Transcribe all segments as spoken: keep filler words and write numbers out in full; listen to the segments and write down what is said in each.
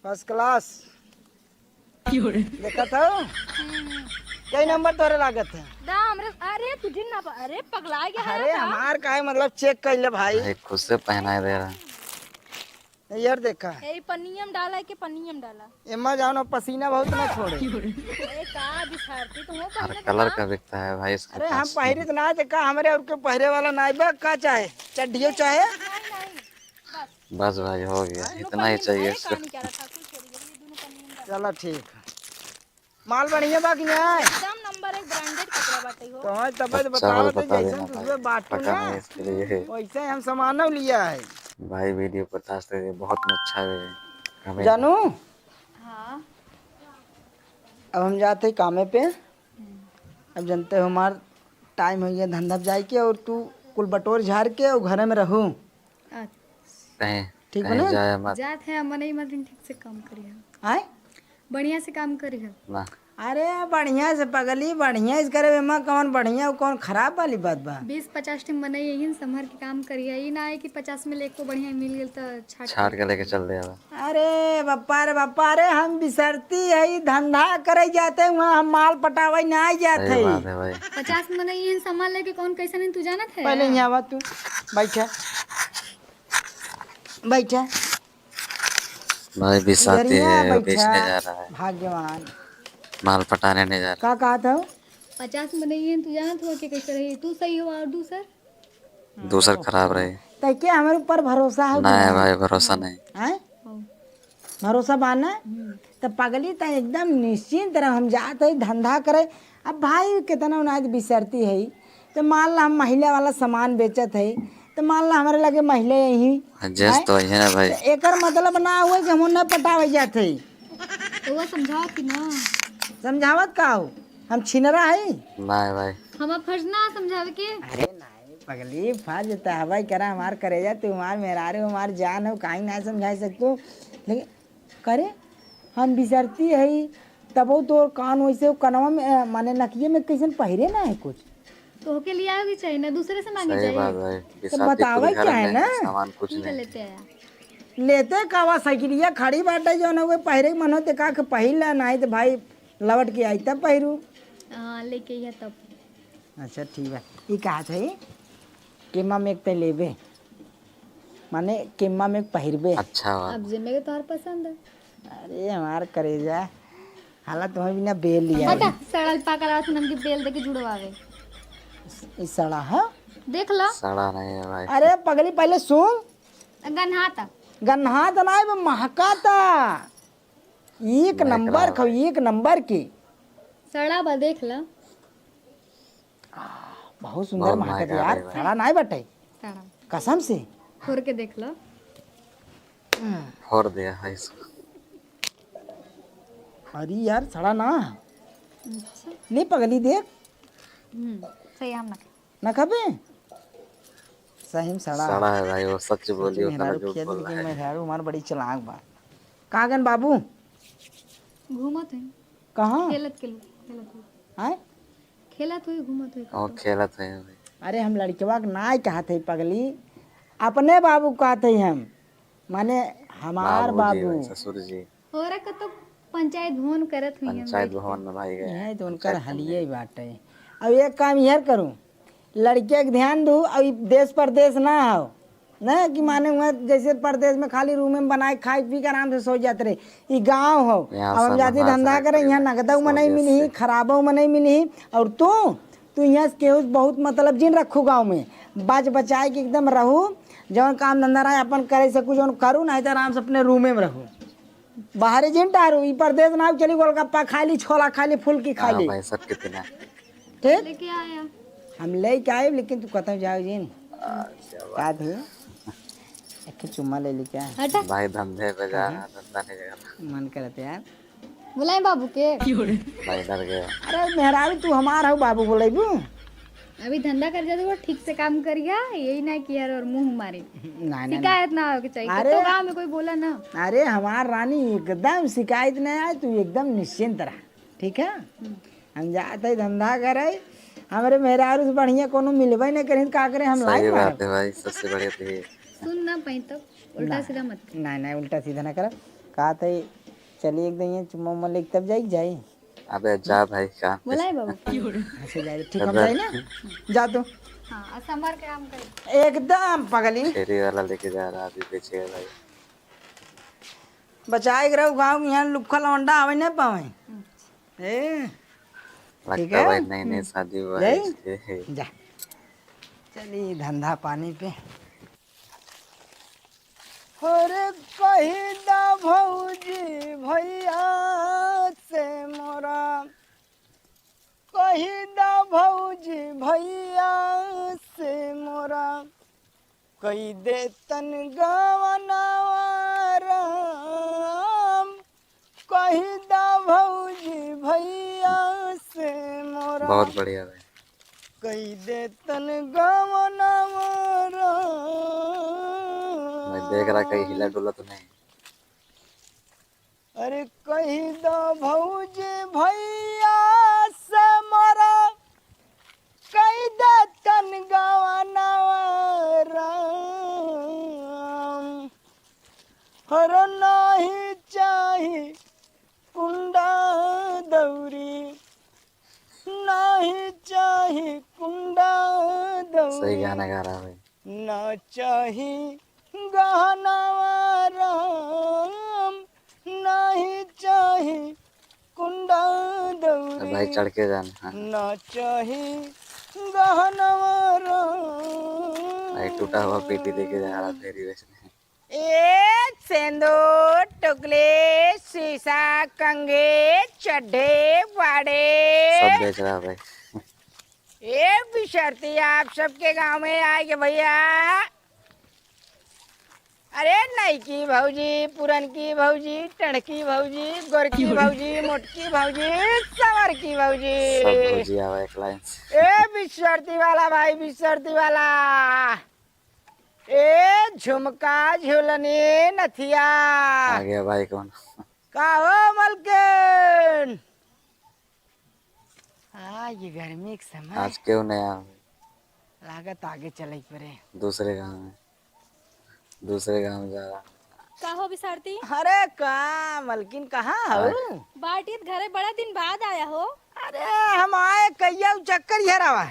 फर्स्ट क्लास। देखत हो? कई नंबर तोरे लागत है? दा, हमरे, अरे, तुझे ना प-, अरे, पगला गया है अरे, का? हमार काहे, मतलब, चेक कर ले भाई। भाई, खुद से पहनाए दे रहा है। यार, देखा। ए, पनियम डाला के पनियम डाला। एम्मा जाओ ना, पसीना बहुत ना छोड़े। ए, का बिसारती तुम हो, हर पहले कलर का बिकता है भाई इसके अरे, हम पास। पहिरित ना, देखा, हमरे और के पहिरे वाला ना बा, का चाहे? चड्ढियो चाहे? नहीं, नहीं, बस। बस भाई, हो गया, अरे, इतना ही चाहिए अरे, इसको। चला, ठीक है। माल बढ़िया बा कि नाहीं? एकदम नंबर एक ब्रांडेड कपड़ा बाटे हो। तो हाँ, तब तो अच्छा, बताओ, तो बता जैसन देना दूसरे भाई, बाटू पता ना, नहीं इसके लिए। वैसे हम सामान लिया है। भाई, वीडियो पचास तक बहुत अच्छा है। हमें जानू? हाँ। अब हम जाते हैं कामे पे। अब जानते हो, हमार टाइम हो गया धंधा पे जाए के, और तू कुल बटोर झाड़ के और घरे में रहू। अच्छा। कहीं, ठीक कहीं बा ना? जाए मत। जात है, मनई मर्दन ठीक से काम करिहा। आय? बढ़िया से काम करिहा। ना। अरे, बढ़िया से पगली, बढ़िया से करे, एमा कौन बढ़िया, कौन खराब वाली बात बा? बीस पचास ठे मनई यही संभर के काम करिहा। ई ना है कि पचास में ले एको बढ़िया मिल गेल त छाट छाट के लेके चल दे अब। अरे बप्पा रे बप्पा रे, हम बिसरती है, धंधा करे जाते, वहाँ हम माल पटावे ना जाते सही है। बात है भाई। पचास मनई यही सामान लेके कौन कैसे नहीं तू जानत है? पहले यहाँ आवा तू, बैठा। बैठा। भाई, बिसाती इधरिया है, बैठा। बेचने जा रहा है। भाग्यवान। माल पटाने नहीं जा रहा। का कहत हो? पचास मनई है, तू जानत हो कि कैसे रही? तू सही हो और दूसर? दूसर खराब रही। तै के हमरे ऊपर भरोसा हो कि नहीं नहीं? भाई, भरोसा नहीं। हैं? हो। भरोसा बा ना? हम्म। त पगली, त एकदम निश्चिंत रह, हम जात है धंधा करे। अब भाई, कितना उनाज बिसरती है, त मान ला हम महिला वाला सामान बेचत है, त मान ला हमरे लगे महिला यही, हाँ, जेंट्स हैं? तो है ना भाई। त एकर मतलब ना हुए कि हम न पटावे जात है। तो वो समझाओ कि ना। समझावत का हो? हम छिनरा है? नहीं भाई। हमार फर्ज ना समझावे के। अरे नहीं पगली, फर्ज त हवाई करा, हमार करेजा, तू हमार मेहरारू, हमार जान हो, काहे ना समझा सकतू। लेकिन करे, हम बिसरती है, तबो तोर कान वैसे कनवा में, अ, माने नकिये में कैसन पहिरे ना है कुछ। तो होके लिया भी चाहिए ना, दूसरे से मांगे सही चाहिए। बात भाई, तो बिसाती बतावे कुछ घर क्या है में ना? सामान कुछ ठीक है, नहीं। लेते आया। लेते कावा साइकिलिया खड़ी बाटे, जो ना हुए पहिरे के मन होते का के पहिर ला, नहीं तो भाई लौट के आई तब पहिरू। हाँ, लेके आइए तब। अच्छा, ठीक बा। ई कहत है, केमा में एक तै लेबे, माने केमा में एक पहिरबे। अच्छा बा। अब जेमे के तोहर पसंद है। अरे, हमार करेजा, हाला तुम्हें बिना बेल लिया हटा, है। सड़ल पाकल आवत हमके बेल दे के जुड़वावे। ई सड़ा है? देख ला। सड़ा नहीं है भाई। अरे, पगली, पहले सुन। गन्हाता। गन्हाता ना है, वो महकाता। एक नंबर खाओ, एक नंबर के। सड़ा बा, देख ला। आह, बहुत सुंदर बहुत महकत महका यार, रहे भाई। सड़ा नाय बटे। सड़ा। कसम से। फोड़ के देख ला। फोड़ दिया है इसको। अरे यार, सड़ा ना। अच्छा। ले पगली देख। हम्म, सही हम ना। ना खाबे? सही में सड़ा। सड़ा है भाई, वो सच बोली, वो मेहरारू गलत झूठ खेत बोल में रहा है। मेहरारू हमार बड़ी चालाक बा। कहाँ गन बाबू? घूमत है। कहाँ? खेलत के लोग, खेलत हुई। आय? खेलत हुई, घूमत हुई और कतौ। खेलत है भाई। अरे हम लड़कवा के नाय कहत है पगली, अपने बाबू कहत है हम, माने हमार बाबूजी बाबू। भाई, ससुर जी। ओरा कतौ पंचायत भवन करत हुई हम पंचायत बैठ के। भवन में भाई गए। यही तो उनकर पंचायत करने। हलिये बाटे। अब एक काम इहर करूँ, लड़किया के ध्यान दू, अब ई देश परदेश ना हो, ना कि माने हुआ जैसे परदेश में खाली रूम में बनाए, खाए पी के आराम से सो जात रहे। ई गाँव हो, यहाँ अब हम सब जाती हाथ धंधा रख करे, के यहाँ बैठे, नगदऊ सब मनई जैसे। मिलही, खराबऊ मनई मिलही, और तू, तू यहाँ से केहू से बहुत मतलब जिन रखू गाँव में, बच बचाए के एकदम रहू, जौन काम धंधा रहे अपन करे सकू, जौन करू, नहीं तो आराम से अपने रूमे में रहू। बाहरे जिन टारू, ई परदेश ना चली, गोलगप्पा खा ली, छोला खा ली, फुल्की खा हाँ ली। भाई, सब कितना। ठीक? लेके आया। हम लेके आए, लेकिन तू कतौ जाओ जिन। अच्छा, का थे? एक चुम्मा ले ली क्या? हटा। भाई, धंधे पे जा, कहाँ? धंधा नहीं करना। मन करत यार। बुलाए बाबू के? भाई, डर गया। अरे, मेहरारू, तू हमार हो, बाबू बोलेबू? अभी धंधा कर जाते, वो ठीक से काम करिया, यही ना कि यार और मुँह मारे। ना, ना, ना। शिकायत ना होके चाहिए। अरे, तो गाँव में कोई बोला ना। अरे, हमार रानी, एकदम शिकायत नहीं आए, तू एकदम निश्चिंत रह, ठीक है? हम्म। हम जात है धंधा करे, हमरे मेहरारू से बढ़िया कोनो मिलबे नहीं करी, का करे हम सही लाइन बात मारब। है भाई, सबसे बढ़िया तो ये। सुन ना पाई तब, उल्टा ना, सीधा मत कर। नहीं, नहीं, उल्टा सीधा ना करब। का तई चली एक दिन ये चुम्मा उम्मा लेके तब जाई, जाई। अबे जा भाई, काम पे। बोला है बाबू? अच्छा, जाई, ठीक, हम जाई ना? जा तू। हाँ, और संभाल के काम करी। एकदम पगली। फेरी वाला लेके जा रहा, अभी बेचेगा भाई। बचाए के रहो गाँव के, यहाँ लुक्खा लौंडा आवे ना पावे। अच्छा। ए, ठीक लगता है? भाई, नई नई हम्म। शादी हुआ है जाई? इसके। जा। चली धंधा पानी पे। अरे कही दा भौजी भैया से मोरा, कही दा भौजी भैया से मोरा, कई दे तन गवनवा राम, कही दा भौजी भैया से मोरा। बहुत बढ़िया भाई। कई दे तन गवनवा राम। मैं देख रहा कहीं हिला डुला तो नहीं। अरे कही दा भौजी भैया से मोरा, कई दे तन गवनवा राम। हर नाही चाही कुंडा दौरी, नाही चाही कुंडा दौरी। सही गाना गा रहा है भाई। ना चाही गहनवा राम, नाही चाही कुंडा दौरी। भाई चढ़ के जाना, हाँ। ना चाही गहनवा राम। भाई टूटा हुआ पेटी लेके जा रहा फेरी वैसे। ए सेंदूर, टुकली, शीशा, कंघी, चड्ढी, बाड़ी। सब बेच रहा भाई। ए बिशरती, आप सबके गाँव में आए के भैया। अरे नईकी भौजी, पुरनकी भौजी, टड़की भौजी, गोरकी भौजी, मोटकी भौजी, सवरकी भौजी। सब भौजी आवा एक लाइन से। ए बिशरती वाला भाई, बिशरती वाला। ए झुमका, झुलनी, नथिया। आ गया भाई कौन? का हो मलकिन? आ, ये गर्मी के समय। आज क्यों नहीं आया? लागत आगे चले के पड़े। दूसरे गांव में, दूसरे गांव में जा रहा। का हो बिसारती? अरे का मलकिन, कहाँ हो? बाटी त घरे बड़ा दिन बाद आया हो। अरे हम आए कहिया उ चक्कर ये रहा।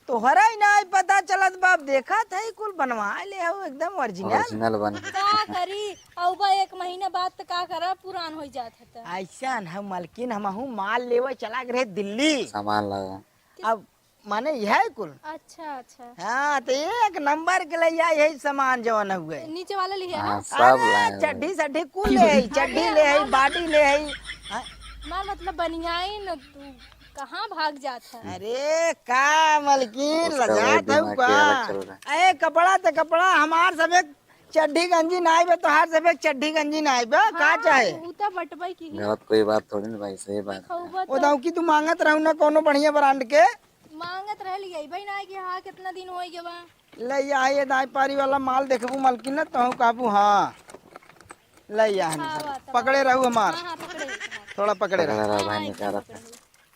तोहरा ही नाई पता चलत बा, अब देखत है कुल बनवा ले हो एकदम original। Original बन। का करी, अउबा एक महीना बाद त का करब, पुरान होइ जात है त। ऐसन है मलकिन, हमहू माल लेवे चला गए रहे दिल्ली। सामान लावे। अब माने यह कुल। अच्छा, अच्छा। हाँ, तो एक नंबर के ले आई यही सामान जवन हुए। नीचे वाला लिहे हाँ, ना? सब अरे, लाए हैं। चड्ढी सड्ढी कुल ले आई, चड्ढी अरे, ले आई, माल बाटी ले आई। हाँ? माल मतलब बनियाई न तू। कहाँ भाग जात है? अरे का मलकिन, उसका भाई लजात है दिमाग का? के अलग चल रहा है। ए, कपड़ा त कपड़ा, हमार सब एक चड्ढी गंजी नाई बे, तोहार सब एक चड्ढी गंजी नाई बे, का हाँ, चाहे? उ त बटबई की ही। गलत कोई बात थोड़ी ना भाई, सही बात है। देखो, वो वो तो तो कि तू मांगत रहू ना कोनो बढ़िया brand के। मांगत रह लिया भाई ना कि हाँ, कितना दिन हो गया बा। ले आ, ये दाई पारी वाला माल देखबू मलकिन ना, तहु कहबू हाँ। ले आ, हाँ, बात है। पकड़े रहू हमार। हाँ, हाँ, पकड़े। थोड़ा पकड़े पकड़े रह। रहा हाँ, भाई, हाँ, निकाल एकदम रहा। पकड़े।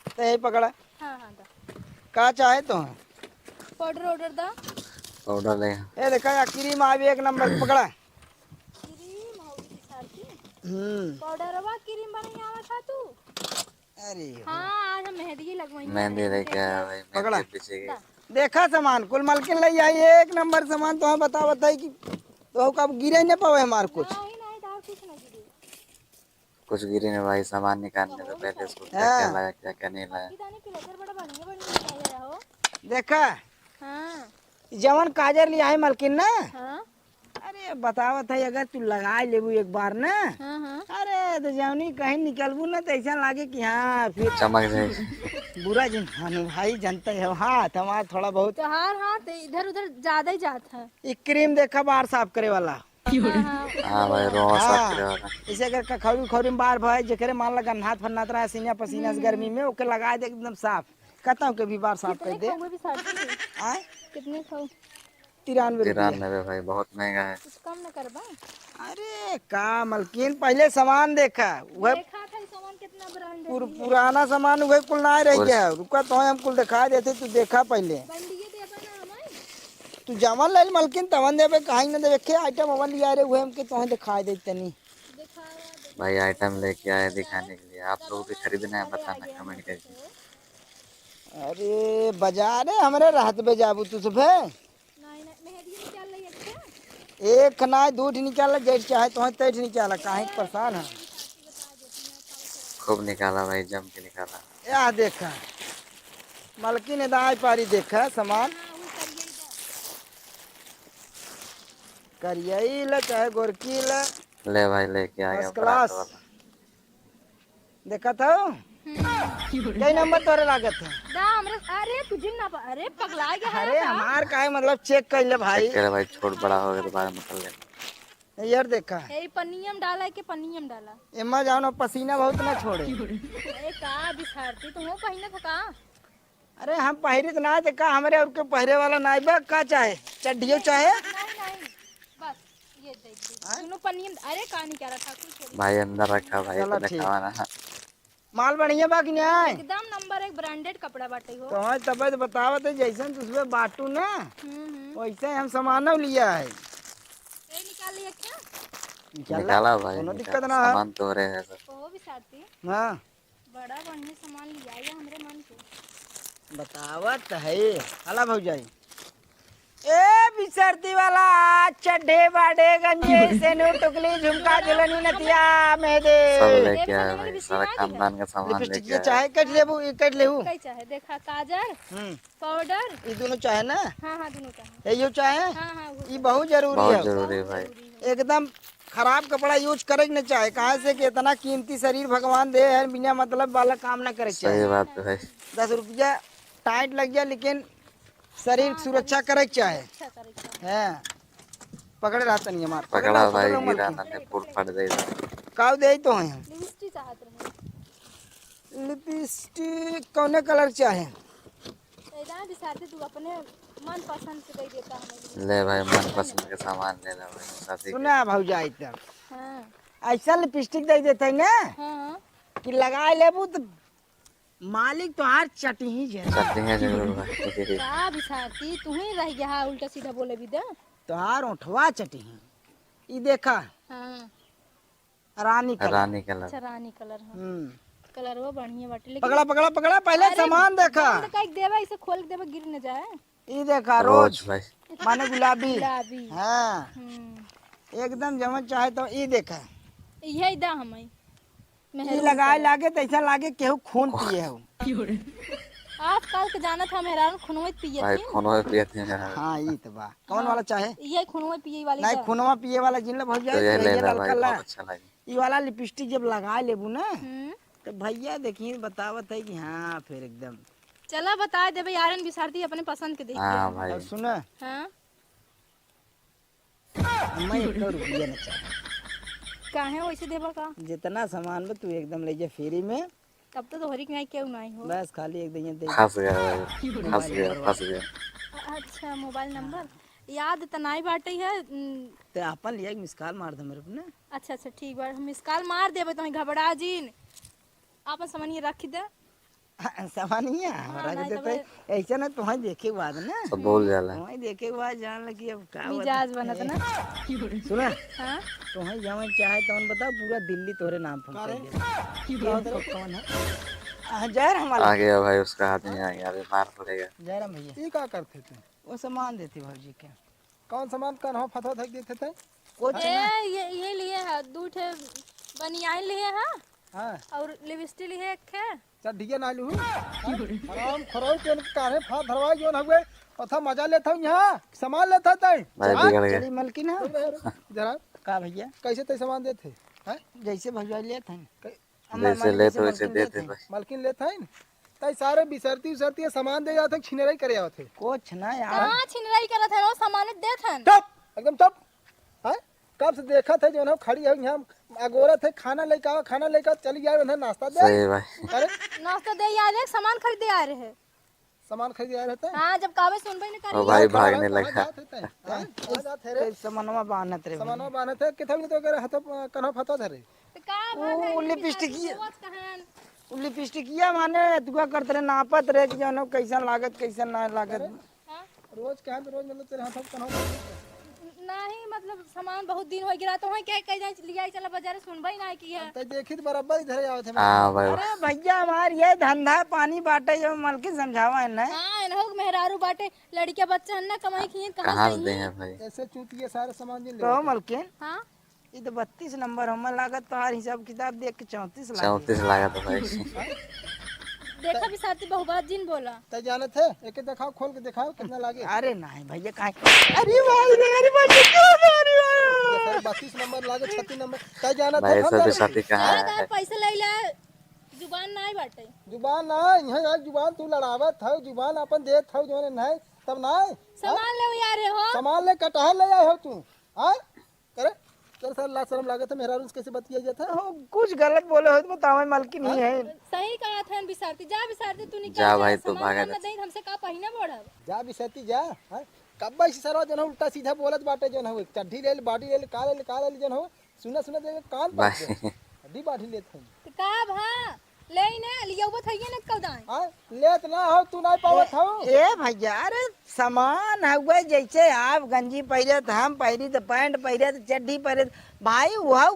तो यही पकड़ा। हाँ, हाँ, दा। का चाहे तो? Powder order दा। Powder ले। ए देखा या cream आवे एक नंबर के, पकड़ा। Cream हो गई सारती। हम्म। Powderवा cream बनाई आवा था तू? अरे हो। हाँ, आज हम मेहंदी लगवाई मेहंदी है। लेके आया भाई, पकड़ा। मेहंदी पीछे के। दा। देखा सामान, कुल मलकिन ले आई, एक नंबर सामान। तो हम बता बताई कि तो कब गिरे न पावे हमार कुछ। नहीं, नहीं, तार कुछ ना गिरे। कुछ गिरे न भाई, सामान निकालने से पहले इसको क्या क्या हाँ। लाया, क्या क्या नहीं लाया। बाकी दाने के लेकर बड़ा बढ़िया, बढ़िया निकाले रहो। देखा? हाँ। जवन काजर लिया है मलकिन ना? हाँ। अरे बतावत है, अगर तू लगाए लेबू एक बार ना, हाँ, हाँ। अरे तो जवनी कहीं निकलबू ना, तो ऐसा लागे कि हाँ, फिर चमक जाए। बुरा जिन मानो भाई, जानते हो, हाथ हमारा थोड़ा बहुत। तोहार हाथ इधर उधर ज्यादा ही जात है। ये cream देखा, बार साफ करे वाला। हाँ, हाँ। हाँ भाई, रोआ साफ हाँ। करे वाला। इसे अगर कखौरी उखौरी में बार भाई, जेकरे मान ला गन्हात फन्नात रहा, सीना पसीना से हम्म। गर्मी में, ओके लगा दे एकदम साफ। कहता हूँ कि भी बार साफ कर कितने दे। खाऊंगे भी साथ में? आय? कितने खाऊं? तिरानवे रुपया। तिरानवे भाई, बहुत महंगा है। कुछ कम न करबा? अरे का मलकिन, पहले सामान देखा, वह देखा था, सामान कितना branded पुर-, है। पुराना सामान वही कुल ना रह और गया है। रुका, तो हम कुल दिखा देते, तू देखा पहले। बंडिये देबा ना हमें? तू जवन ले मलकिन, तवन देबे, कहीं ना देबे। के item अवन लिया रे, वह हमके तोहे दिखा दे तनी। दिखाओ। भाई, item लेके आए दिखाने के लिए। आप लोग भी खरीदना है, बताना comment करके। अरे, बजारे हमरे रहत बे जाबू तू सुबह। नहीं, नहीं, मेहंदी निकाल ले, अच्छा। एक ना, दू ठी निकाल ले, जैठ चाहे तो तैठ निकाल, काहे के परेशान है? खूब निकाला भाई, जम के निकाला। या देखा, मलकिन एदा आई पारी देखा सामान। हाँ, वो करिए इधर। करियई ले चाहे गोरकी ले। ले भाई, लेके आ गया first class। बरात वाला। देखत हो? हम्म। कई नंबर तोरे लागत है? दा, हमरे, अरे, तू जिम ना पा-, अरे, पगला गया है अरे, का? हमार काहे मतलब check कर ले भाई। Check करे भाई, छोट बड़ा हो गया तो बाद में कर लेना। यार देखा। ए, पन्नियम डाला है कि पन्नियम डाला? एमा जाओ ना, पसीना बहुत ना छोड़े। अरे, का बिसारती, तू हो पहिने था का? अरे, हम पहिरित ना, ते का हमरे और के पहिरे वाला ना बा, का चाहे? चड्डियो चाहे? नहीं, नहीं, बस, ये दे दे। हाँ? दोनों पन्नी में, अरे, का नहीं कह रहा था, कुछ नहीं। भाई, अंदर रखा भाई, चलो, तो ठीक। दिखावा ना। माल बढ़िया बा कि नहीं? एकदम number एक branded कपड़ा बाटे हो। तो हाँ, तबे तो बतावत है, जैसन तू उसमें बाटू ना, हम्म, हम्म। वैसे हम सामानो लिया है। ये निकाल लिया क्या? निकाल निकाला ला, भाई, कोनो निकाल। दिक्कत ना है। सामान तो रहे हैं सब। ओ, बिसारती। हाँ। बड़ा बढ़िया सामान लिया ये हमरे मन के। बतावत है, हला भौजाई। ए बिसरती वाला, चड्ढे, बाडे, गंजे, सेनुर, टुकली, झुमका, झुलनी, नथिया, मेहंदी। सब लेके आए भाई, सारा खानदान का सामान लेके आए। लिपस्टिक ये चाहे, कट लेबू, ये कट लेबू। कई चाहे, देखा, काजर, हम्म। पाउडर। ये दोनों चाहे ना? हाँ, हाँ, दोनों चाहे। ये यो चाहे? हाँ, हाँ, वो ये चाहे। बहुत जरूरी है। बहुत जरूरी है भाई। एकदम खराब कपड़ा use करे के न चाहे, काहे से कि इतना कीमती शरीर भगवान दे है, बिना मतलब वाला काम ना करे के चाहे। सही बात है भाई। दस रुपया tight लग जाए, लेकिन शरीर हाँ, सुरक्षा करे के चाहे। सुरक्षा करे के चाहे। हाँ। पकड़े रहा तनी हमार। पकड़ा भाई, गिरा ना, फूट फाट जाएगा। काऊ दे तो हैं। लिपस्टिक चाहत रहे। लिपस्टिक कौने colour चाहे? ए जान बिसारती, तू अपने मन पसंद के दे देता हमें। ले भाई, मन पसंद के सामान ले ले भाई, शादी के। सुना भौजाई तब। हाँ। ऐसा लिपस्टिक दे देते हैं ना हाँ। कि लगाए लेबू तो मालिक तोहार चटही जरूर। चटही जरूर भाई। का बिसारती, तू ही रह गया है उल्टा सीधा बोले भी दे। तोहार ओठवा चटही। ई देखा। हाँ। रानी colour। रानी colour। अच्छा, रानी colour, हाँ। हम्म। Colour वो बढ़िया बाटे, लेकिन पकड़ा, पकड़ा, पकड़ा, पहले अरे, सामान देखा। बंद करके देवे, इसे खोल के देवे, गिर न जाए। ई देखा, रोज रोज। भाई। माने गुलाबी। गुलाबी। हाँ। हम्म। एकदम जवन चाहे तो ई देखा। यही दा हमें। ई मेहरून लगाए colour। लागे तो ऐसा लागे केहू खून पिए हो। आजकल के जानत हम मेहरारू खूनवे पियत भाई, हैं। खूनवे पियत हैं मेहरारू। हाँ, ई तो बा। कौन हाँ, वाला चाहे? ये खूनवा पिए वाली नहीं, का? खूनवा पिए वाला जिन ला भौजाई, तो ये ले ये ले ललका भाई, ला। बहुत अच्छा लगे। ई वाला लिपस्टिक जब लगा लेबू ना, हम्म। तो भैया देखिए बतावत है कि हाँ, फिर एकदम। चला बता देबे यारन बिसारती अपने पसंद के देख हाँ के। भाई। और सुना। हाँ। हमें एक रुपया न चाहे। काहे वैसे देबा का? जितना सामान बा तू एकदम ले जा free में। तब तो तोहरी के नाई केहू नाई हो। बस खाली एक दिन ये दे। फंस गया भाई, फंस mobile गया, number फंस गया। अ-, अच्छा, mobile number याद त नाई बाटे है, उम। ते आपन लिया के miss call मार दे मेरे को ना। अच्छा, अच्छा, ठीक बा, हम miss call मार देबे, तो घबरा जिन, आपन सामान ये रख दे। हाँ, सामान ही है, हाँ, हमरा के नाई देते तबे। ऐसे ना, तुम्हें देखे के बाद ना। सब भूल जाला। तुम्हें देखे के बाद जान लगी अब का मिजाज बात बनत है। ना। सुना? हाँ? तोहई जवन चाहे तवन बताओ, पूरा दिल्ली तोहरे नाम पर का रे? कर दे। कौन, कौन है? हाँ, जहर हमारा। आ गया भाई, उसका हाथ में आ गया, अभी मार पड़ेगा। जयराम भैया। ई का करते थे? वो सामान देते भौजी के। कौन सामान, कौन हो फतवा धक देते थे? कुछ ये, ना। ये, ये लिए है, दू ठे बनियान लिए है। हाँ। और लिपस्टिक लिए एक ठे। चड्ढिया ना लूँ। हराम खोरो के काहे फाड़ धरवाई जोन हवे। कथा मजा लेत हूँ यहाँ। सामान लेत है तई। भाई जा। बिगड़ गए। चली मलकिन है। जरा। का भैया? कैसे तई सामान देत है? हैं? जैसे भौजाई लेत है। कै-, अम्मा जैसे माने लेत जैसे वैसे मलकिन देत लेत है है। भाई। मलकिन लेत है। तई सारे बिसरती उसरती है, सामान दे जात है, छिनराई करे आवत है। कुछ ना यार। कहाँ छिनराई करत है? वो सामान देत है। चुप, एकदम चुप। हैं? कब से देखत है, जौन हम खड़ी है, यहाँ अगोरत है, खाना लेके आवा, खाना लेके आवा, चली जाए, उन्हें नाश्ता दे। सही भाई। अरे? नाश्ता दे, यार, एक सामान खरीदे आ रहे हैं। सामान खरीदे आ रहे थे? हाँ, जब कावे सुनबे न करी। ओ भाई, कहाँ भागने खड़ा है, लगा। कहाँ जात है तैं? हैं? कहाँ जात है रे? सामानवा बांधत रहे। सामानवा बांधत है, कितना भी तो अगर हाथों, कन्हा फता धरे। तो का वो बात है, लिपस्टिक लिपस्टिक ये। रोज कहाँ? वो लिपस्टिकिया माने दुआ करत रहे, नापत रहे कि जानो कैसन लागत, कैसन ना लागत। अरे? हाँ? रोज कहाँ पे रोज मतलब तेरे हाथों कन्हा नाही, मतलब, सामान बहुत दिन होइ गिरा, तो वहीं क्या कह जाए, लिया ही चला बाजार, सुनबा ही ना कि है। हम तो देखी तो बराबर इधर आवत है। हाँ, भाई। अरे भैया, हमार ये धंधा पानी बाटे, जो मलकिन समझावा है ना। हाँ, इन्हों के मेहरारू बाटे, लड़किया बच्चा है ना, कमाई खिए, कहाँ कहाँ से से दे ही? हैं भाई? ऐसे चूतिए सारे सामान जिन ले तो लेते हैं। मलकिन, हाँ? ये तो बत्तीस नंबर, हमें लागत तोहार हिसाब किताब देख के चौंतीस लागत। चौंतीस लागत है भाई। देखा भी साथी, बहु बात जिन बोला। तै जानत है, एके देखाओ, खोल के देखाओ, कितना लागे। अरे नहीं भैया, काहे? अरे भाई रे, अरे भाई रे, क्या मारी भाई? ये सारे बत्तीस नंबर लागे, छत्तीस नंबर। तै जानत है, भाई, हम सब जानत साथी है। कहाँ ज्यादा है? पैसा ले ले, जुबान नहीं बाटे। जुबान ना, यहाँ आज जुबान तू लड़ावत हो, जुबान अपन देत हो, जो नहीं, तब नहीं। सामान ले यार हो। सामान ले, कटहर ले आए हो तू, हाँ? करे, करे सर, लाज शर्म लागत है, मेहरारू से कैसे बतिया जाता है? हो, कुछ गलत बोले हो तो बतावे, मलकिन ही हाँ? है। सही कहा था बिसारती, जा बिसारती, तू निकल जा जा, भाई, तू सामान भागा ना जा। दे, हमसे का पहिना बढ़ब? जा बिसारती जा, हाँ? कब्बा इसी सरवा जन उल्टा सीधा बोलत बाटे, जन हो, चड्ढी ले ले, बाडी ले ले, का ले ले, का ले ले, जन हो, सुना, सुना, जन कान भाई। पकड़ दे। हड्डी बाडी लेत है। तो का भा? ले ही ना, लियौबत हइये ना कौदाई। हाँ? लेत ना हो, तू नहीं पावत हो। ए भैया, अरे सामान हउए, जैसे आप गंजी पहिरे त हम पहिरी, त पैंट पहिरे, त चड्ढी पहिरे, त भाई वह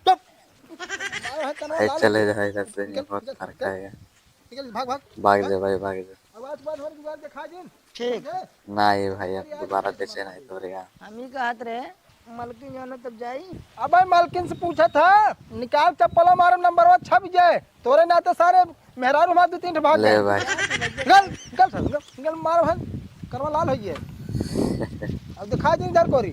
तो मारो है, कनवा ए, लाल चले हो। जा इधर से, निकल, बहुत निकल, फर्क निकल। आएगा। निकल, भाग, भाग, भाग भाग। जा भाई, भाग जा। अब आज बाद भर जुगाड़ दिखा दिन। ठीक। समझे? ना ये भाई, अब दोबारा बेचे नहीं तोरे यहाँ। हम ही कहत रहे, मलकिन जानो तब जाई। अबे मलकिन से पूछत ह, निकाल चप्पलो मारम नंबरवा छप जाए। तोरे नाते सारे मेहरारू हमार दू तीन ठे भाग ले गए। भाई। निकल, निकल सारे, निकल, निकल मारो है। करवा लाल होइए। अब दिखा दे इधर कोरी।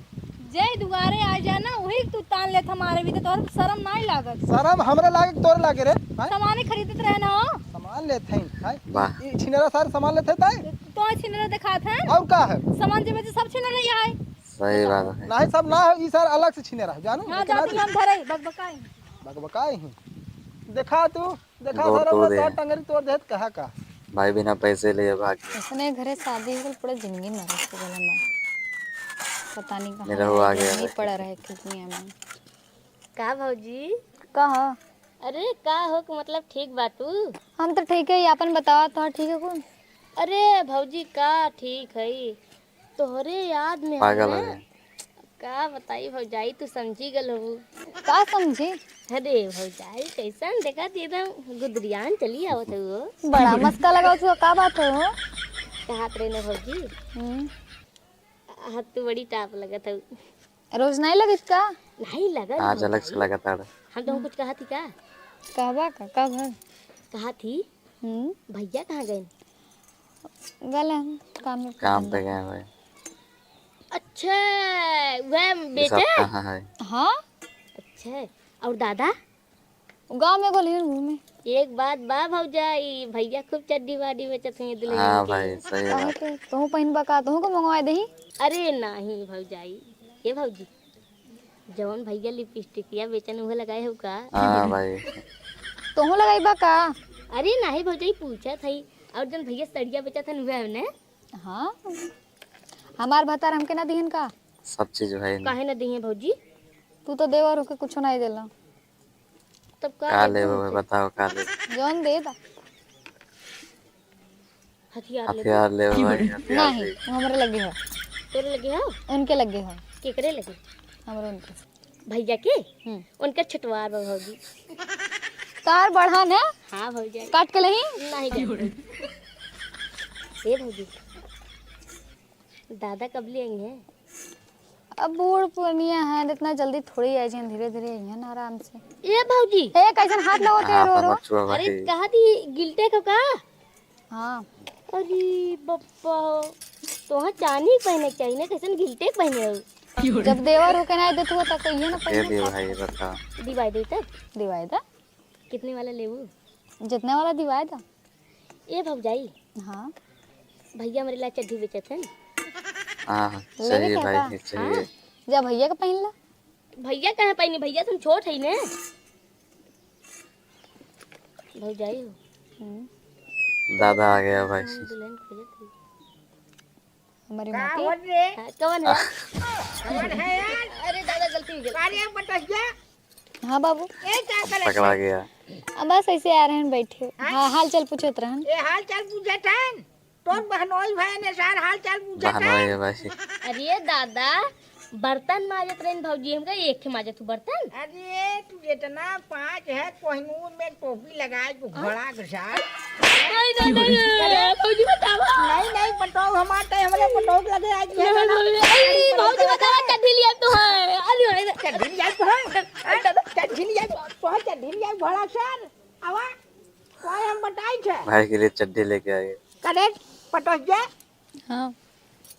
जे दुआरे आ जाए ना, वही तू तान लेत हमारे भी, तो तोहर शर्म नाई लागत। शर्म हमरे लागे कि तोरे लागे रे? हैं? सामान ही खरीदत रहे ना हो। सामान लेत हैं, हैं? वाह। ई छिनेरा सारे सामान लेत हैं ताई? तो छिनेरा दिखात है। और का है? सामान जे बेचे सब छिनेरा ही है। सही बात है। नाही, सब ना हो, ई सार अलग से छिनेरा है, जानू? हाँ, लेकिन जाती आज हम धरे, बकबकाई। बकबकाई ही। देखा तू, देखा गोड़ सारा तोड़ पूरा दे। तार टंगरी तोड़ देत, कहा का? भाई बिना पैसे लिए भाग गए। इसने घरे शादी हो गई, पूरा जिंदगी नरक हो गल हमार। पता नहीं कहाँ मेरा रह हुआ गया गया नहीं भाई। पड़ा रहे कि दुनिया में। का भौजी? कहा? अरे का हो, कि मतलब ठीक बा तू? हम तो ठीक है, अपन बतावा, तोहार ठीक है कुल? अरे भौजी का ठीक है, तोहरे याद में पागल है हो ना। गया। का बताई भौजाई, तू समझी गल हो। का समझी? अरे भौजाई, कैसन देखा थी, एकदम गुदरियान चली आवत हो। बड़ा मस्का लगाओ तू, का बात हो? कहात रहे ना भौजी। हम्म। हाँ, तू बड़ी टाप लगत हो। रोज नहीं लगित का? नहीं लगत आज अलग से भौजाई। लगत आड़। हम तो कुछ कहा थी का? कहबा का, का भर? कहा थी? हम्म। भैया कहाँ गए? गले हम काम में काम पे गए भाई। अच्छा, वह ये सब बेटे? कहाँ है? हाँ। अच्छा, और दादा? गाँव में गोलियन घूमे। एक बात बा भौजाई, भैया खूब चड्डी वाडी बेचत हुई दुल्हन हाँ के। भाई, सही काहे बात। के? तोहू पहिनबा का? तोहू को मंगवाए देही? अरे नाही भौजाई, ए भौजी, जवन भैया लिपस्टिकिया बेचन उहे लगाए हो का? हाँ भाई। तोहू लगाइबा का? अरे नाही भौजाई, पूछत हई। और जौन भैया सड़िया बेचत हन उहे ने? हाँ, हमार भतार हमके ना दिहन का? सब चीज भाई ने। काहे ना दिहे भौजी? तू तो देवर होके कुछो नहीं देला। तब का का लेबे? लेबे भाई, बताओ का लेबे? जौन दे दा। हथियार लेबे? हथियार लेबे भाई, हथियार नहीं, दे। वो हमरे लगे है। तोरे लगे है? उनके लगे है। केकरे लगे? हमरे उनके। भैया के? हम्म। उनकर छुटवार बा भौजी। तार बढ़ान है? हाँ भौजी। काट के नहीं? नहीं काट। ए भौजी, दादा कब ले आई हैं? अब बूढ़ पुरनिया हैं, इतना जल्दी थोड़ी आई हैं, धीरे धीरे आई हैं ना, आराम से। ए भौजी। ए, कैसन हाथ लगोते हाँ, रो रो? मत छुआ अरे, भाई। कहा थी गिल्टे को का? हाँ। अरे बप्पा, तोहा चानी के पहने के चाहिए ना, कैसन गिल्टे के पहने हो? जब देवर होके ना देत हो, तब कहिए ना दे पहने दियो का। भाई, बता। दिवाई दे तब? दिवाई दा। कितने वाला लेबू? जितने वाला दिवाई दा। ए भौजाई। हाँ। भैया हमरे ला चड्ढी बेचत हन। हाँ, हाँ, लेवे चाहिए के भाई, का? चाहिए। हाँ। जा भैया के पहन ला। भैया कहाँ पहनी? भैया तुम छोट है ने। भौजाई हो। हम्म। दादा आ गया भाई। हम दुल्हन खोजत हई। हमारी का माटी। होत रे? हाँ, कौन है? कौन है यार? अरे दादा, गलती हो गई। अरे बटैया। हाँ बाबू। ए का करत पकड़ा है? गया। अब बस ऐसे आ रहे हैं बैठे। हाँ? हाँ, हाल चाल पूछत रहन। ए हाल चाल पूछत हन। तोर बहनोई भए ने सार हाल चाल पूछत बहनोई है। है भाई। अरे दादा, बर्तन माजत रहिन भौजी, हम कहे, "एक ठे माजत हूँ बर्तन।" अरे, तू इतना पाँच है, कोहिनूर में टोपी लगाए, तू घोड़ा के साथ। नहीं, नहीं, नहीं, नहीं, भौजी बतावा। नहीं, नहीं, पटोह हमार तो, हमरे पटोह के लगे आज ये नहीं, नहीं, नहीं, भौजी बतावा, चड्ढी लिया तो है। अरे, अरे, चड्ढी लिया तो है। हैं? चड्ढी लिया तो, तो है, चड्ढी लिया, घोड़ा के साथ। आवा, कोई हम बताई छे। भाई के लिए चड्ढी लेके आए। करे, पटोह जे। हाँ।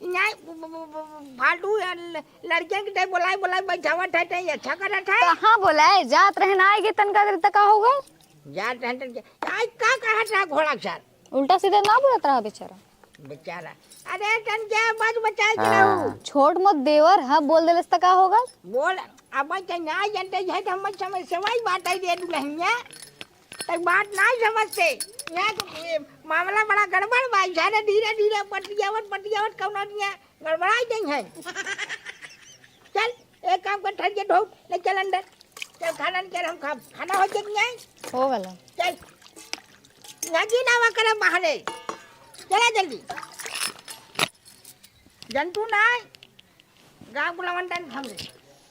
नहीं, ब-, ब-, ब-, ब-, फालतू या ल-, लड़कियन के तै बोलाई, बोलाई बैठावत है, तै अच्छा करत है। कहाँ बोलाए? जात रहन आए गे तनका देर तक का होगा? जात रहन तनका, आज का कहत रहा घोड़ा के साथ? उल्टा सीधा ना बोलत रहा बेचारा। बेचारा। अरे तन के बात बचाए के रहू। हाँ। छोट मोट देवर है, बोल देलस त का होगा? बोल, अब तै ना जानते है तो हम समझ सेवाई बात है रे दुल्हनिया। तक बात नहीं समझते। यहाँ तो ये मामला बड़ा गड़बड़ बा। इशारे धीरे धीरे पटियावत पटियावत कौनो दिया गड़बड़ाई गई है। चल, एक काम कर, ठरिया ढोक ले, चल अंदर। चल खाना निकाल, हम खा, खाना हो गया नहीं? हो गला। चल, लगी ना वहाँ करे बाहरे। चला जल्दी। जंतु ना, गाँव बुलावन टाइम हम।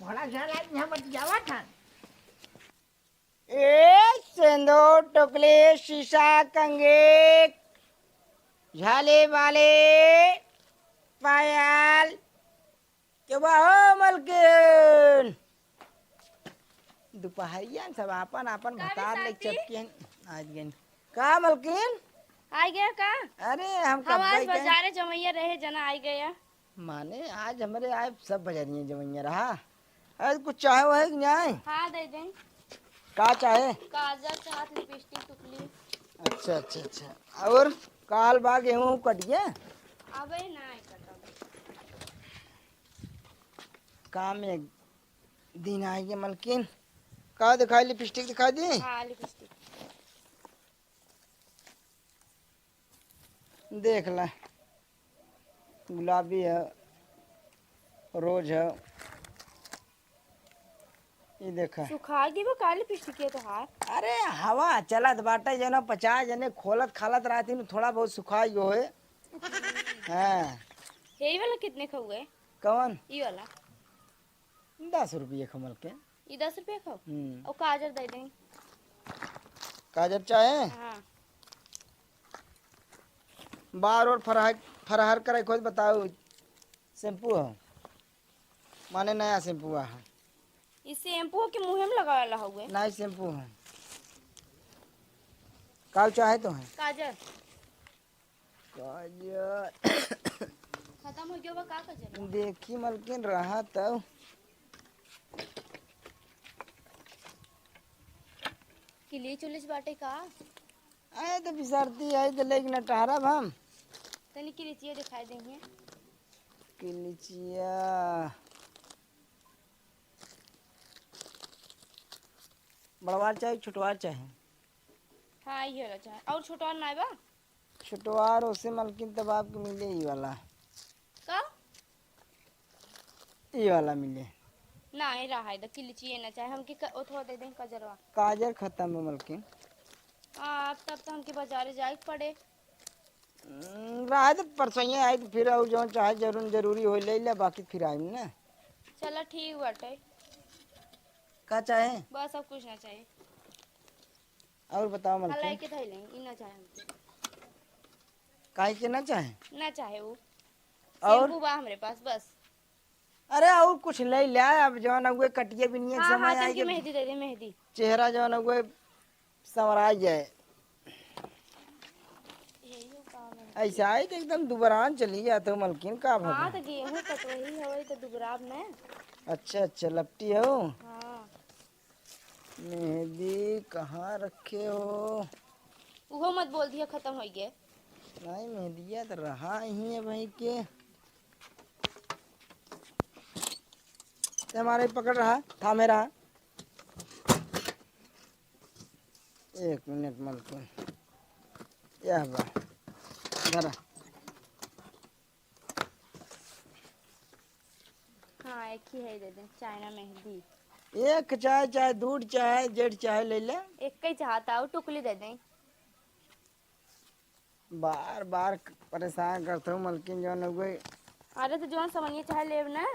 भोला झाला यहाँ बतियावा था। ए, सेंदूर, टोकले, शीशा, कंगे, झाले वाले, पायल, के बा हो मलकिन? दुपहरिया में सब आपन, आपन का भतार ले बिसाती? चपकियन आज गइन। का मलकिन? आ गया का? अरे, हम हम कब आज गए क्या? बाजारे जमैया रहे, जना आ गया। माने आज हमरे आए सब बजरिया जवइया रहा। अरे कुछ चाहे वाहे कि नाहीं? हाँ, दे दें। का चाहे? काजल चाहत, लिपस्टिक, टिकुली। अच्छा, अच्छा, अच्छा। और काल बा गेहूँ कट गया? अबे नाहीं कटल। काम एक दिन आएगी मलकिन। का दिखाई, लिपस्टिक दिखाई दी? हाँ, लिपस्टिक। देख ला, गुलाबी है, रोज है, ई देखा। सुखा गई बा काली पिस्टिकिया तोहार। अरे हवा चलत बाटे, जने पचास जने खोलत खालत रहती न, थोड़ा बहुत सुखा गयो है। हाँ। यही वाला कितने का हुआ है? कौन? ई वाला। दस रुपये खमल के। ई दस रुपये खाओ? हम्म। और काजर दे दें। काजर चाहे? हाँ। बार और फरहर, फरहर करे खोज बताओ। शैम्पू हो? माने नया शैम्पू है? ई शैम्पू हो कि मुँहे में लगावे वाला हउए? नहीं, शैम्पू है। काल चाहे तो है? काजर। काजर। खत्म हो गया बा, का काजर बा? देखी मलकिन, रहा तब। किलिच उलिच बाटे का? आए तो बिसरती आई तो लेकिन टहरब हम। तनी किलिचिया दिखाई देंगे। किलिचिया। बड़वार चाहे, छोटवार चाहे? हाँ, ये वाला चाहे। और छोटवार ना बा? छोटवार ओसे मलकिन तब आपके मिले ई वाला। का? ई वाला मिले। नाहीं, रहा है, तो किलिचिए ना चाहे। हमके क-, ओथवा दे दें, कजरवा। काजर खत्म है मलकिन। हाँ, तब तो हमके बाजारे जाए के पड़े। हम्म, रहा है तो परसों आई तो फिर और जौन चाहे जरूर, जरूरी हो ले ले, बाकी फिर आई ना। चला ठीक बाटे। का चाहे? बस, अब कुछ ना चाहे। और बताओ मलकिन। हलाई के धइले, ई ना चाहे हमके। काहे के ना चाहे? ना चाहे वो। और? शैम्पू बा हमरे पास, बस। अरे और कुछ ले ले, अब जौन हुए कटिए बिनिए के हाँ, समय हाँ, आई तनकी के मेहंदी दे दे, मेहंदी। चेहरा जौन हुए संवरा जाए। यही हो काम है। ऐसा है तो एकदम दुबरान चली जाते हो मलकिन, का भला? हाँ, तो गेहूं कटवही हवे तो दुबराब न। अच्छा, अच्छा, लपटी हो? हाँ। मेहंदी कहाँ रखे हो? उहो मत बोल दिया, खत्म हो गए। नहीं, मेहंदिया तो रहा ही है भाई के। ते हमारे पकड़ रहा, थामे रहा। एक मिनट मलकिन, यह बा, धरा। हाँ, एक ही है, दे दे, चाइना मेहंदी। एक चाहे, चाहे दूध चाहे, जेठ चाहे ले ले। एक ही चाहता, वो टुकली दे दे। बार बार परेशान करत हो मलकिन, जौन हो गई। अरे तो जौन समझिए चाहे लेब ना।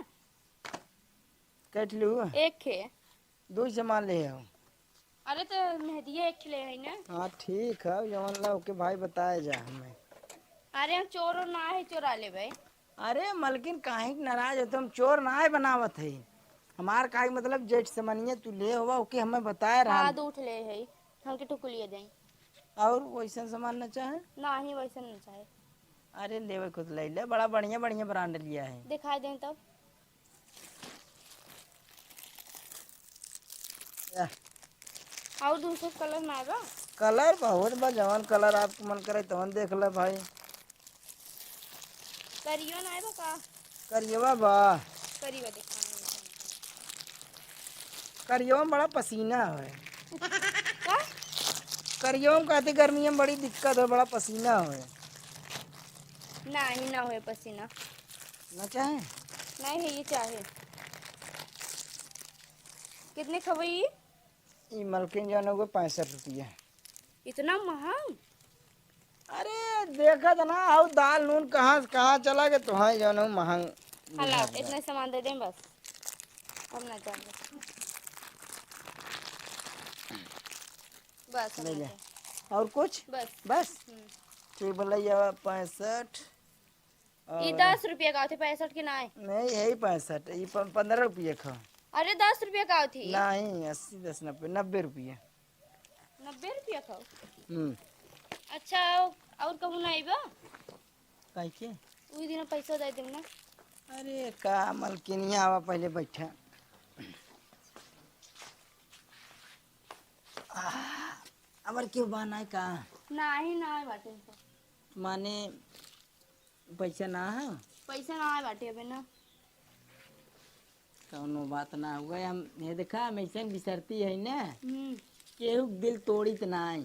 सेट लू? एक खे। दो सामान ले आओ। अरे तो मेहंदिया एक खे ले आई ना। हाँ ठीक है, जवन ला ओके भाई बताए जा हमें। अरे हम चोर ना है, चोरा लेबै। अरे मलकिन काहे के नाराज हो, हम चोर ना है बनावत है। हमार काहे के मतलब जेठ समनिया तू ले होवा ओके हमें बताए रहा। हाँ दो ठे ले है, हमके टुकुलिया दें। और वैसन सामान न चाहे? नाही वैसन न चाहे। अरे लेवे खुद ले ले, बड़ा बढ़िया बढ़िया ब्रांड लिया है। दिखाई दें तब। या। और दूसरा कलर ना बा? कलर बहुत बा, जवन कलर आपको मन करे तवन देख ले भाई। करियो ना बा का? करियवा बा। करियो दिखा। करियवा में बड़ा पसीना है। का? करियवा में कहते गर्मी में बड़ी दिक्कत है, बड़ा पसीना है। नाही ना होए पसीना। ना चाहे? नहीं है, ये चाहे। कितने खबई? ई मलकिन जौन हो गए पैंसठ रुपया। इतना महंग? अरे देखत ना, और दाल नून कहाँ से कहाँ चला गए, तो हाँ जौन हो महंग हला, बुझात बा। इतना सामान दे दें बस, हम ना जाएंगे। बस, हम ले ना ले। जाएंगे। और कुछ? बस। बस? हम्म। ठीक बोला, ये पैंसठ। ई और दस रुपया का होते, पैंसठ के ना है। नहीं, यही पैंसठ, ई प-, पन्द्रह रुपया का। अरे, दस रुपया का होती? नहीं, अस्सी, दस, नब्बे, नब्बे रुपया। नब्बे रुपया का? हम्म। अच्छा, और कहूँ ना आइबा? काहे के? उही दिन पैसा दे देम ना। अरे, का मलकिनिया, आवा पहले बैठा। आ, अबर केहू बा नाय का? नाही, नाही बाटे। माने पैसा ना है? पैसा ना है बाटे अबे ना। कौनो बात ना हुआ, हम ये देखा, हम ऐसे बिसरती है ना, हम्म। केहू के दिल तोड़ित नाय।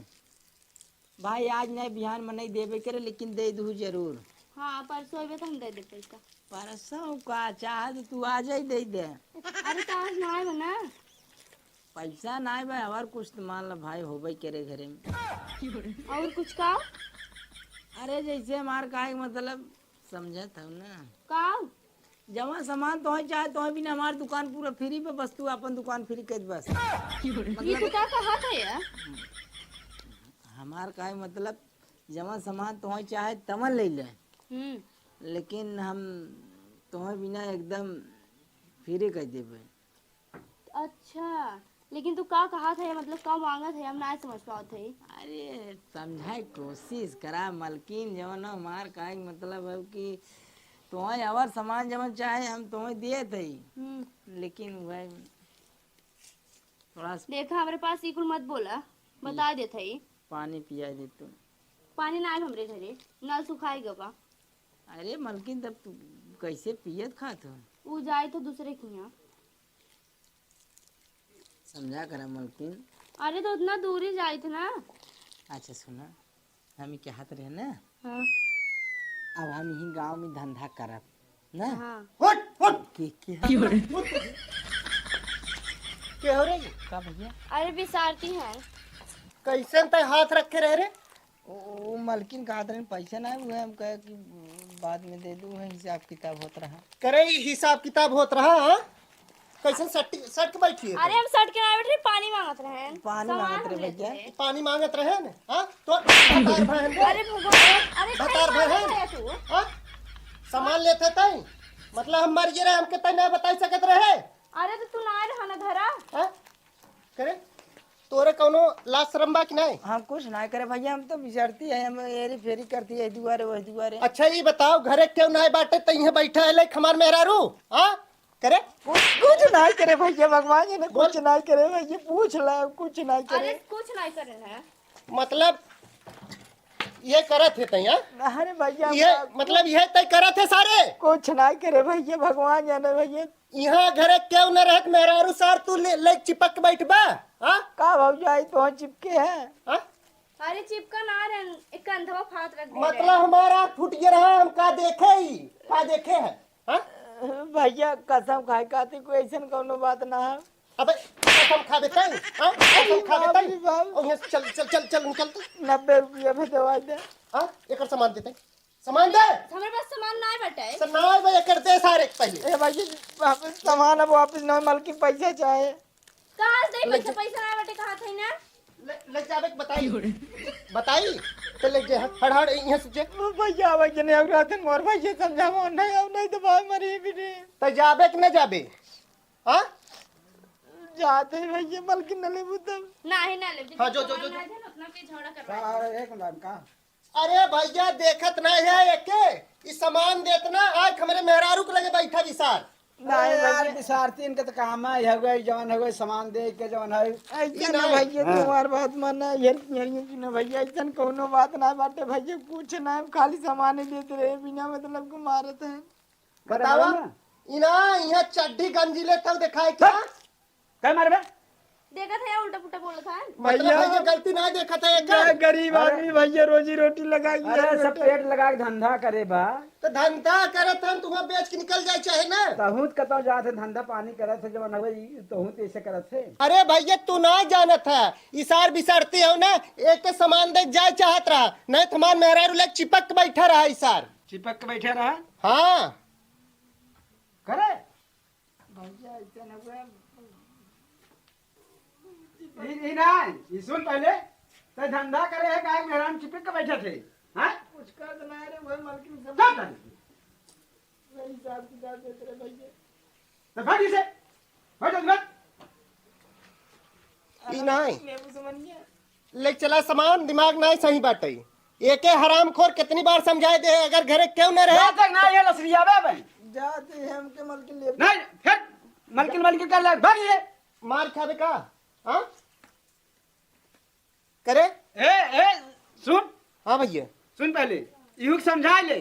भाई, आज नहीं, बिहान में नहीं देबे करे, लेकिन दे दू जरूर। हाँ, परसों अबे तो हम दे दे पैसा। परसों का चाहे तो तू आज ही दे दे। अरे, तो आज ना आए ना। पैसा नाय बा, और कुछ तो मान ला भाई, होबे करे घरे में। और कुछ का? अरे जैसे हमार काहे के मतलब समझत हौ ना। का? जवन सामान तोहे चाहे, तोहे बिना हमार दुकान पूरा फ्री बा, बस तू अपन दुकान फ्री कर बस। ये मतलब तो का कहा था यार? हमार काहे मतलब जवन सामान तोहे चाहे तवन ले ले। हम्म। लेकिन हम तोहे बिना एकदम फ्री कर देबे। अच्छा, लेकिन तू का कहत है, मतलब का मांगत है, हम ना समझ पावत है। अरे, समझाए कोशिश करा मलकिन, जवन हमार काहे के मतलब है कि तोहे अवर सामान जवन चाहे हम तोहे दिए थे, हम्म। लेकिन वह थोड़ा सा देखा, हमरे पास ई कुल मत बोला, बता देत है। पानी पिया दे तू। पानी ना आए हमरे घरे, नल सुखाए गवा। अरे मलकिन, तब तू कैसे पियत खात हो? ऊ जाए तो दूसरे के यहाँ। समझा करा मलकिन। अरे तो उतना दूरी जाइत ना। अच्छा सुना, हम ही कहत रहे ना। हाँ। अब हम ही गांव में धंधा करब ना। हाँ। हट, हट। के, के? के हो रे? का भैया? अरे बिसारती है। कैसन तै हाथ रखे रहे रे? ओ, ओ, मलकिन कहत रहन, पैसा ना हुए, हम कहे कि बाद में दे दू, हिसाब किताब होत रहा। करे, ई हिसाब किताब होत रहा, हाँ? कैसन सट, सट के बैठी है अरे, तू? हम सट के ना बैठ रहे, पानी मांगत रहे। पानी मांगत रहे भैया। पानी मांगत रहे न, हाँ? तो भतार बहन रे। अरे भगवान, अरे भतार बहन। तू, हाँ? सामान लेते तई, मतलब हम मर गए रहे, हमके तई ना बताई सकत रहे। अरे तो तू ना रहा ना घरा। हाँ? करे, तोरे कौनो लाज शरम बा कि नाय? हम कुछ ना करे भैया, हम तो बिचरती है, हम एरी फेरी करती है, दुआरे वही दुआरे। अच्छा, ये बताओ, घरे क्यों नाय बाटे, त इहे बैठा है, लाइक हमार मेहरारू, हाँ? करे? कुछ, कुछ ना करे भैया, भगवान जी ने बोल। कुछ ना करे भैया, पूछ ला, कुछ ना करे। अरे, कुछ ना करे ना। मतलब, ये करत है तैं, हाँ? अरे भैया, ये, हम मतलब, ये तय करत है सारे? कुछ ना करे भैया, भगवान जाने भैया। यहाँ घरे क्यों न रहत मेहरारू सार, तू ले, ले चिपक के बैठबा, हाँ? का भौजाई तो चिपके है? हाँ? अरे चिपका ना रे, एक कंधवा फात रख दे मतलब रे। हमारा फूट गया रहा, हम का देखे ही, का देखे है, हाँ? भैया कसम खाए खातिर कोई ऐसन कौनो बात ना है। अबे कसम खा देते हैं, हाँ? कसम खा देते हैं। बाप रे बाप। और यहाँ से चल, चल, चल, चल, निकल तू। नब्बे रुपया में दवा दे। हाँ? एकर सामान देते हैं। सामान दे। हमरे पास सामान नाहीं बाटे। सामान बा, एकर दे सारे के पहिले। ए भाई, वापस सामान अब वापस ना, मालकिन पैसा चाहे। कहाँ से दे ले पैसा? जा। पैसा नाहीं बाटे, कहाँ थे ना? ले, ले जाबे के बताई। बताई? तो ले जे, हड़, हड़, यहाँ से जे। वो भैया, भैया ने अउर रातन मोर भैया समझावा, नहीं, अब नहीं तो भाई मरी भी नहीं। तो जाबे कि न जाबे? हाँ? जाते हैं भैया, मालकिन न लेबू तब। नाहीं, ना लेबू। हाँ, जो, जो, जो, जो। ना दे, उतना पे झगड़ा करवा। का, एक मिनट का? अरे भैया, देखत नाहीं है एके, ई सामान देत ना, आज हमरे मेहरारू के लगे बैठा विसार। नाहीं अरे यार, भैया। विसारती इनके तो काम है, हो गए, जवन हो गए, सामान दे के जवन है। ऐसे ई ना नाहीं। भैया, हाँ। तुम्हार बात माना, यार, यार, ये कि ना भैया, ऐसन कौनो बात ना बाटे भैया, कुछ ना, हम खाली सामान ही देते रहे, बिना मतलब को मारत हैं। बतावा, बतावा ना। इना, यहाँ चड्ढी गंजी लेत हऊ देखाए क्या? हट! काय मारबे? देखत है, उल्टा पुल्टा बोलत है। मतलब भैया, भैया, गलती ना देखत है एकर। मैं गरीब अरे। आदमी भैया, रोजी रोटी लगा के अरे, घर सब बैठे। पेट लगा के धंधा करे बा। तो धंधा करत हन, तुहाँ बेच के निकल जाए चाहे ना। तहूँ त कतौ जात है, धंधा पानी करत है, जवन हवे, ई तहूँ त ऐसे करत है। अरे भैया, तू ना जानत है, ई सार बिसारती हो ना, एक के सामान दे जाए चाहत रहा, नहीं तो हमार मेहरारू लग चिपक के बैठा रहा ई सार। चिपक के बैठे रहा? हाँ। करे? भैया, ऐसे न हुआ। ई, ई ना, ई सुन पहले, ते धंधा करे है, काहे मेहरान चिपक के बैठे थे? हाँ? कुछ कर तो ना रे, वही मालकिन सब चुप कर। वही हिसाब किताब देते रहे भैया। तो भाग इसे, भाग जल्दी भाग। ई नाहीं। लेके चला सामान, दिमाग नाहीं सही बाटे। एके हरामखोर कितनी बार समझाए दे, अगर घरे केहू न रहे। जा तक ना ये लसरियावे बे। जाते हैं हमके मालकिन ले। नहीं, फिर मालकिन, मालकिन कर ले, भाग ये। मार खाबे का? हाँ? करे? ए, ए, सुन। हाँ भैया। सुन पहले, इहू के समझा ले।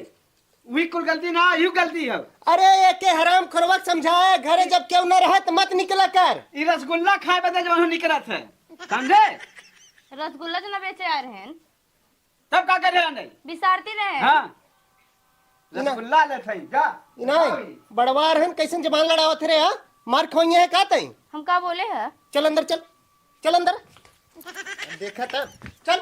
वही कुल गलती ना, इहू गलती है। अरे, एके हरामखोरवा के समझाए, घरे जब केहू न रहे त मत निकला कर। ई रसगुल्ला खाए बदे जवन निकलत है, समझे? रसगुल्ला तो ना बेचे आ रहे हैं। तब का करे रहे? बिसारती रहे। हाँ। इना। रसगुल्ला ले थे, जा। इना, बड़वार हन, कैसन जबान लड़ावत रे, हाँ? मार खवइये है का तई? हम का बोले है? चल अंदर चल। चल अंदर। देखा था। चल।